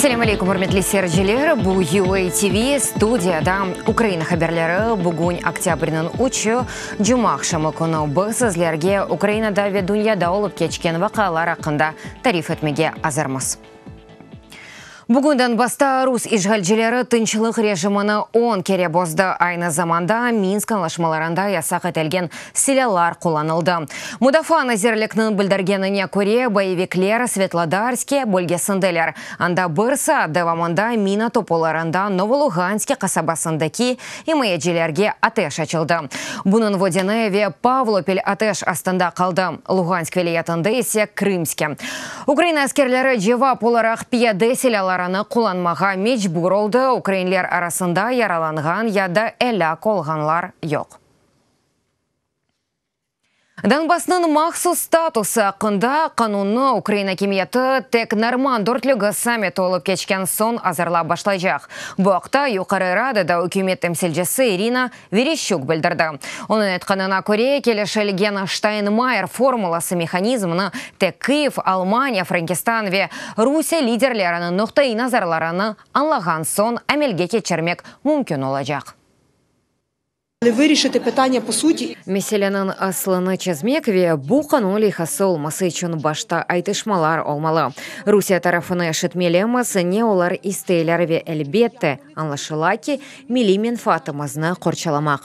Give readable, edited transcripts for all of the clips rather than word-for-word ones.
Selâm aleyküm, ürmetli seyirciler! Bu UATV, studiyada Ukraina haberleri. Bugün oktâbrniñ üçü, cuma aqşamı künü. Biz sizlerge Ukrainada ve dünyada olıp keçken vaqialar aqqında tarif etmege azırmız. Bugün Donbassta rus işğalcileri tınçlıq rejimini on kere bozdı, aynı zamanda Minsk añlaşmalarında yasaq etilgen silâlar qullanıldı. Mudafaa nazirlikniñ bildirgenine köre, boyevikler Svetlodarske bölgesindeler, anda bir saat devamında mina topularından Novoluğanske qasabasındaki imayecilerge ateş açıldı. Bunıñ Vodânoye ve Pavlopil ateş astında qaldı, Luğansk vilâyetinde ise Krımske. Ukraina askerleri cevap olaraq piyade silâlarını qullanmağa mecbur oldı, ukrainler arasında yaralanğan ya da elâk olğanlar yoq. Donbassnıñ mahsus statusı aqqında qanunnı Ukraina akimiyeti tek Normand dörtlügi sammiti olıp keçken soñ azırlap başlaycaq. Bu aqta Yuqarı Radada ükümet temsilcisi İrina Vereşçuk bildirdi. Onıñ aytqanına köre, kelişilgen Ştaynmayer formulası mehanizmini tek Kyiv, Almaniya, Frenkistan ve Rusiye liderleriniñ noqtaiy nazarlarını añlağan soñ amelge keçirmek mümkün olacaq. Meseleniñ aslını çezmek ve bu qanun leyhası olması içün başta aytışmalar olmalı. Rusiye tarafını eşitmelimiz, ne olar isteyler ve, elbette, añlaşıla ki, milliy menfaatımıznı qorçalamaq.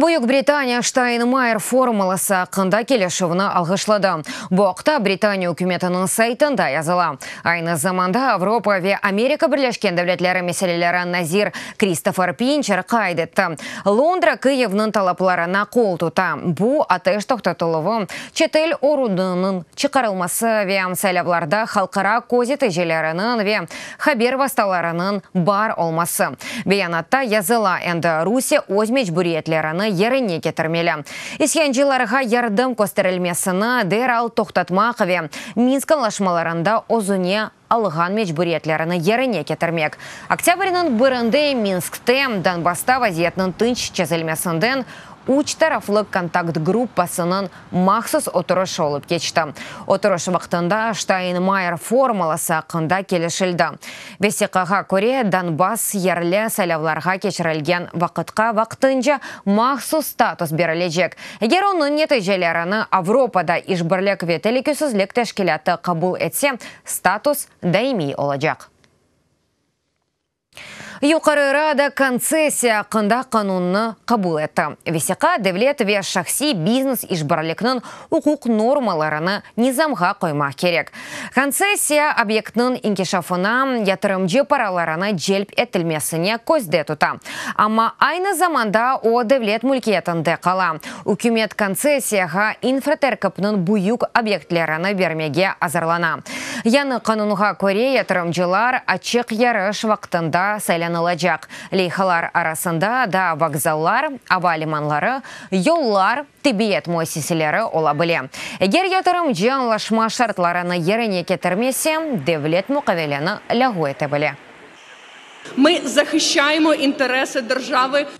Büyük Britaniya Ştaynmayer formulası aqqında kelişüvni alğışladı. Bu aqta Britaniya ükümetiniñ saytında yazıla. Aynı zamanda Avropa ve Amerika Birleşken Devletleri meseleleri nazir Kristofer Pinçer qayd etti, Londra Kıyivniñ talaplarına qol tuta, bu, ateş toqtatıluvı, çetel orudınıñ çıqarılması ve saylavlarda halqara közeticileriniñ ve haber vastalarınıñ bar olması. Beyanatta yazıla, endi Rusiye öz mecburiyetlerini yerine ketirmeli, isyancılarğa yardım kösterilmesini deral toqtatmaq ve Minsk añlaşmalarında özüne alğan mecburiyetlerini yerine ketirmek. Oktâbrniñ birinde Minskte Donbassta vaziyetniñ tınç çezilmesinden üç taraflı kontakt gruppasınıñ mahsus oturışı olıp keçti. Oturış vaqtında Ştaynmayer formulası aqqında kelişildi. Vesiqağa köre, Donbass yerli saylavlarğa keçirilgen vaqıtqa vaqtınca mahsus status berilecek, eger onıñ neticelerini Avropada işbirlik ve telükesizlik teşkilâtı qabul etse, status daimiy olacaq. Yuqarı Rada kontsessiya aqqında qanunnı qabul etti. Vesiqa devlet ve şahsiy biznes işbirlikniñ uquq normalarını nizamğa qoymaq kerek. Kontsessiya obyektniñ inkişafına yatırımcı paralarını celp etilmesine közde tuta. Amma aynı zamanda o devlet mülkiyetinde qala. Ükümet kontsessiyağa infraterkipniñ büyük obyektlerini bermege azırlana. Yañı qanunğa köre, yatırımcılar açıq yarış vaqtında saylanılacaq. Leyhalar arasında da vokzallar, ava limanları, yollar, tibbiyet müessiseleri ola bile. Eger yatırımcı añlaşma şartlarını yerine ketirmese, devlet muqaveleni lâğu ete bile.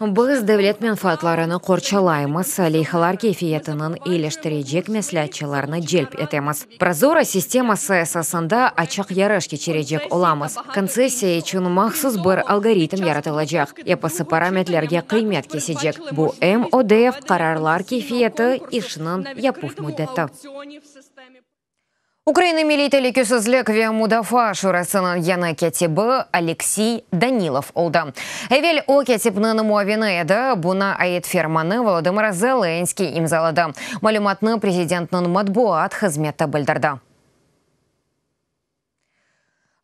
Biz devlet menfaatlarını qorçalaymız, leyhalar keyfiyetiniñ iyileştirecek mesleatçılarnı celp etemiz. Prozorro sisteması esasında açıq yarış keçirecek olamız. Kontsessiya içün mahsus bir algoritm yaratılacaq, episi parametrlerge qıymet kesecek, bu em ödev, qararlar keyfiyeti, işniñ yapuv müddeti. Ukraina Milliy telükesizlik ve mudafaa şurasınıñ yañı kâtibi Oleksiy Danilov oldı. Evel o kâtipniñ muavini edi, buna ait fermanı Volodımır Zelenskıy imzaladı. Malümatnı prezidentniñ matbuat hızmeti bildirdi.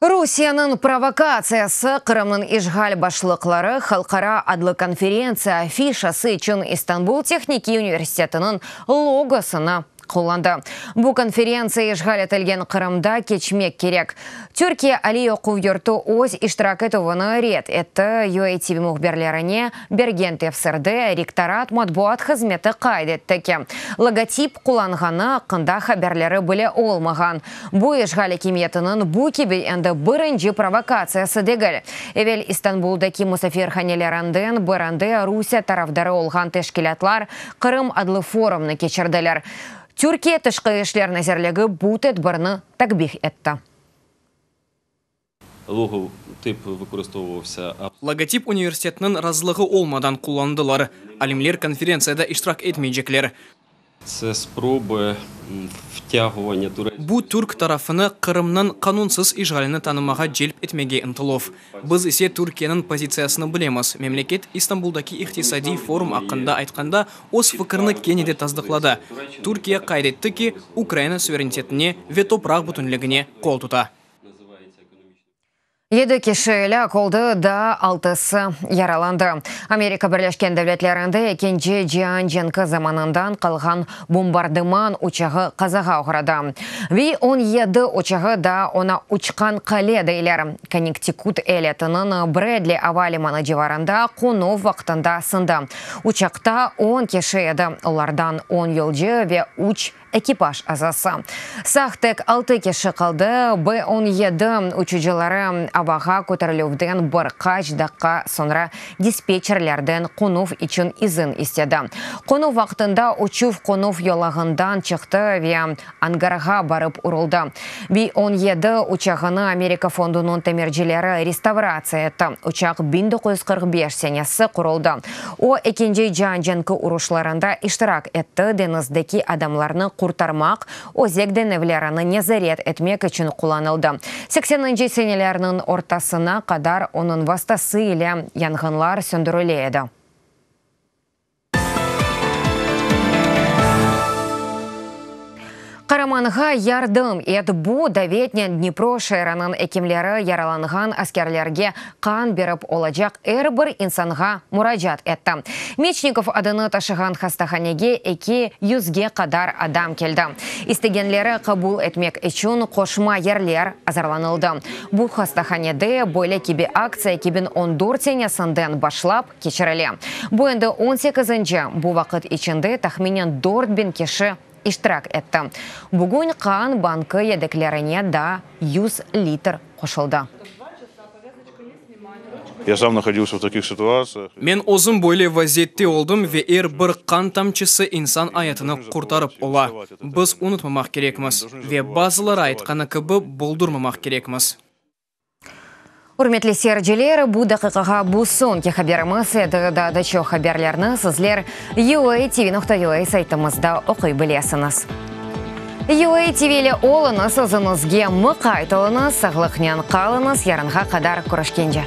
Rusiyeniñ provokatsiyası Qırımnıñ işğal başlıqları halqara adlı konferentsiya afişası içün İstanbul tehnikiy universitetiniñ logosını qullandı. Bu konferentsiya işğal etilgen Qırımda keçmek kerek. Türkiye aliy oquv yurtu öz iştirak etüvini red etti, UATV mühbirlerine bergen tefsirde rektorat matbuat hızmeti qayd etti ki, logotip qullanğanı aqqında haberleri bile olmağan. Bu işğal akimiyetiniñ bu kibi endi birinci provokatsiyası degil. Evel İstanbuldaki musafirhanelerinden birinde Rusiye tarafdarı olğan teşkilâtlar Qırım adlı forumnı keçirdiler. Türkiye Tışqı işler nazirligi bu tedbirni takbih etti. Logotip vıkoristovuvavsâ. Logotip universitetniñ razılığı olmadan qullandılar. Alimler konferentsiyada iştirak etmeycekler. Tse sprobi vtâguvannâ turetskoyi. Bu türk tarafını Qırımnıñ qanunsız işğalini tanımağa celp etmege ıntıluv. Biz ise Türkiyeniñ pozitsiyasını bilemiz, memleket İstanbuldaki iqtisadiy forum aqqında aytqanda öz fikrini kene de tasdıqladı. Türkiye qayd etti ki, Ukraina suverenitetine ve topraq bütünligine qol tuta. Yedi kişi elâk oldı, daa altısı yaralandı. Amerika Birleşken Devletlerinde Ekinci cian cenki zamanından qalğan bombardıman uçağı qazağa oğradı. V-17 uçağı daa oña uçqan qale deyler. Konnektikut eyaletiniñ Bredli ava limanı civarında qonuv vaqtında sındı. Uçaqta on kişi edi, olardan on yolcu ve üç Ekipaj azası. Sağ tek altı kişi qaldı, B 17 uçucıları avağa köterilüvden bir qaç daqqa soñra dispetçerlerden qonuv içün izin istedi. Qonuv vaqtında uçuv qonuv yolağından çıqtı ve angarğa barıp uruldı. B 17 uçağını Amerika fondunıñ tamircileri restavratsiya etti. Uçaq 1945 senesi quruldı. O, Ekinci cian cenki uruşlarında iştirak etti, deñizdeki adamlarnı qurtarmaq, özek deñevlerini nezaret etmek içün qullanıldı. Sekseninci senelerniñ ortasına qadar onıñ vastası ile yanğınlar söndürile edi. Qaramanğa yardım et! Bu davetnen Dnipro şeeriniñ ekimleri yaralanğan askerlerge qan berip olacaq er bir insanğa muracaat etti. Meçnikov adını taşığan hastahanege eki yüzge qadar adam keldi. İstegenleri qabul etmek içün qoşma yerler azırlanıldı. Bu hastahanede böyle kibi aktsiya 2014 senesinden başlap keçirile. Bu endi on sekizinci, bu vaqıt içinde tahminen 4000 kişi iştirak etti. Bugün qan bankı yedeklerine daa 100 litr qoşuldı. Ya sam nahodilsâ v takih situatsiyah. Men özüm böyle vaziyette oldım ve er bir qan tamçısı insan ayatını qurtarıp ola. Biz unutmamaq kerekmiz ve bazıları aytqanı kibi boldurmamaq kerekmiz. Ürmetli seyirciler, bu daqiqağa bu soñki haberimiz edi. Daa da çoq haberlerni sizler UATV.UA saytımızda oquy bilesiñiz. UATV ile oluñız, özüñizge mıqayt oluñız, sağlıqnen qalıñız, yarınğa qadar körüşkence.